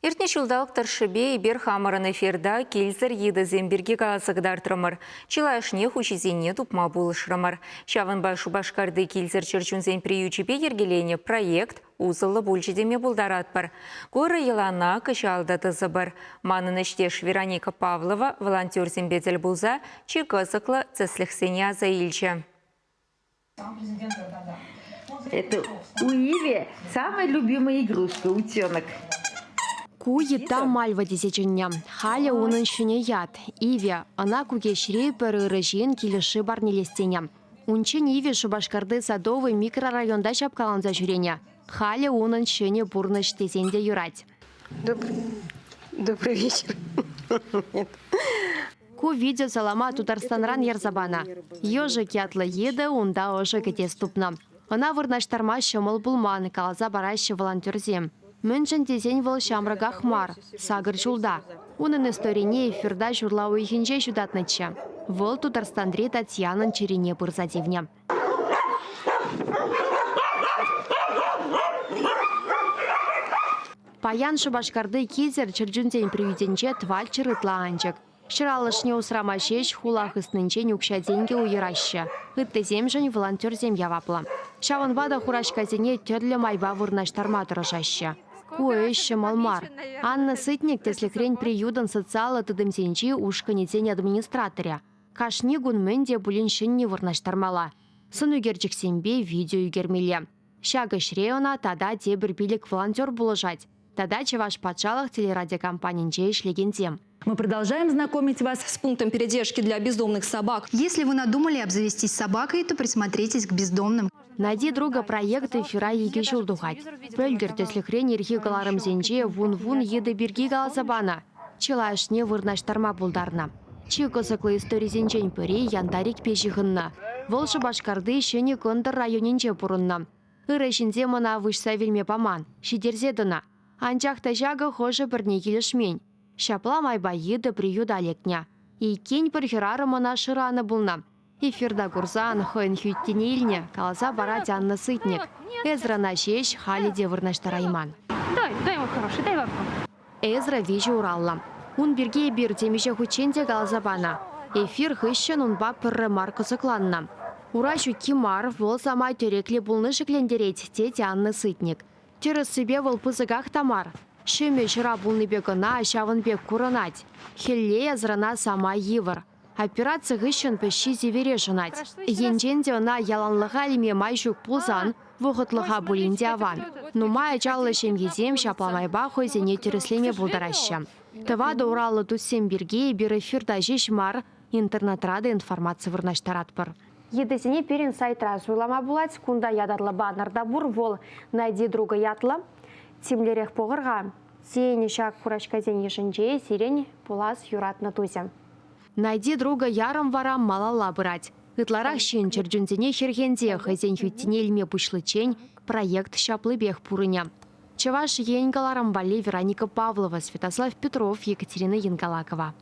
Иртнӗ ҫулталӑк тӑршшӗпе эпир хамӑрӑн эфирта килсӗр йытӑсем пирки каласа кӑтартрӑмӑр. Чылайӑшне хуҫисене тупма пулӑшрӑмӑр. Ҫавӑнпа Шупашкарти килсӗр чӗрчунсен приючӗпе йӗркеленӗ проект усӑллӑ пулчӗ теме пултаратпӑр. Ку ырӑ йӑлана кӑҫал та тӑсӑпӑр. Манӑн ӗҫтеш Вероника Павлова волонтерсемпе тӗл пулса чи кӑсӑклӑ тӗслӗхсене аса илчӗ. Это у Иви самая любимая игрушка, утенок. Ку йытта Мальва тесе чӗннӗ. Халӗ унӑн ҫӗнӗ ят, Иви. Ӑна Кукеҫри пӗр ырӑ ҫын килӗшӳ парнелес тенӗ. Унччен Иви Шупашкарти Садовый микрорайонта ҫапкаланса ҫӳренӗ. Халӗ унӑн ҫӗнӗ пурнӑҫ тесен те юрать. Добрый, добрый вечер. Нет. Ку видео салама Тутарстанран ярса панӑ. Ежик ятлӑ йытӑ унта ӑшӑ кӗтес тупнӑ. Ӑна вырнаҫтарма ҫӑмӑл пулман, каласа параҫҫӗ волонтерсем. Мӗншӗн тесен вӑл ҫамрӑках мар, сакӑр ҫулта. Унӑн историне эфирта ҫурла уйӑхӗнче ҫутатнӑччӗ. Вӑл Тутарстанри Татьянӑн чӗрине пырса тивнӗ. Паян Шупашкарти килсӗр чӗрчунсен приютӗнче тӑватҫӗр ытла анчӑк. Ҫӑралӑшне усрама ҫеҫ хула хыснинчен укҫа-тенкӗ уйӑраҫҫӗ. Ыттисемшӗн волонтерсем яваплӑ. Ҫавӑнпа та хураҫкасене тӗрлӗ майпа вырнаҫтарма тӑрӑшаҫҫӗ. Ку ӗҫ ҫӑмӑл мар. Анна Сытник, тӗслӗхрен, приютӑн социаллӑ тытӑмсенчи ушкӑнӗсен администраторӗ. Кашни кун мӗн те пулин ҫӗнни вырнаҫтармалла. Сӑнӳкерчӗксемпе видео ӳкермелле. Ҫак ӗҫре ӑна тата тепӗр пилӗк волонтер пулӑшать тата Чӑваш патшалӑх телерадиокомпанинче ӗҫлекенсем. Мы продолжаем знакомить вас с пунктом передержки для бездомных собак. Если вы надумали обзавестись собакой, то присмотритесь к бездомным. «Найди друга» проект эфира икӗ ҫул тухать. Пӗлтӗр тӗслӗхрен ирхи кӑларӑмсенче вун-вун йытӑ пирки каласа панӑ. Чылайӑшне вырнаҫтарма пултарнӑ. Чи кӑсӑклӑ историсенчен пӗри Янтарикпе ҫыхӑннӑ. Вӑл Шупашкарти Ҫӗнӗ Кӑнтӑр районӗнче пурӑннӑ. Ырӑ ҫынсем ӑна выҫса вилме паман, ҫитерсе тӑнӑ. Анчах та ҫакӑ хӑшӗ-пӗрне килӗшмен. Ҫапла майпа йытӑ приюта лекнӗ. Иккен пӗр хӗрарӑм ӑна шыранӑ пулнӑ. Эфирта курсан хӑйӗн хӳттине илнӗ, каласа парать Анна Сытник. Эзрана ҫеҫ халӗ те вырнаҫтарайман. Дай, дай, мой хороший, дай лапку. Эзра виҫӗ ураллӑ. Ун пирки эпир темиҫе хутчен те каласа панӑ. Эфир хыҫҫӑн унпа пӗрре мар кӑсӑкланнӑ. Ура ҫукки мар, вӑл самай тӗреклӗ пулни шиклентерет, тет Анна Сытник. Тӗрӗссипе вӑл пысӑках та мар. Ҫӑмӗ ҫӑра пулнипе кӑна ҫавӑн пек курӑнать. Хӗлле Эзрана самай йывӑр. Операци хыҫҫӑн пӗҫҫи сивере шӑнать. Енчен те ӑна яланлӑха илме май ҫук пулсан, вӑхӑтлӑха пулин те аван. Нумай ачаллӑ ҫемьесем ҫапла майпа хӑйсене тӗрӗслеме пултараҫҫӗ. Тӑватӑ ураллӑ туссем пирки эпир эфирта ҫеҫ мар, интернетра та информаци вырнаҫтаратпӑр. Йытӑсене пирӗн сайтра суйлама пулать. Кунта ятарлӑ баннер та пур. Вӑл «Найди друга» ятлӑ. Тимлӗрех пӑхӑр-ха. Тен, ҫак хураҫкасен йышӗнче сирӗн пулас юратнӑ тусӗ. Найди друга ярӑм вара малалла пырать. Ытларах ҫын чӗрчунсене хӗрхенсе хӑйсен хӳттине илме пуҫличчен проект ҫаплипех пурӑнӗ. Чӑваш Ен кӑларӑм валли Вероника Павлова, Святослав Петров, Екатерина Янгалакова.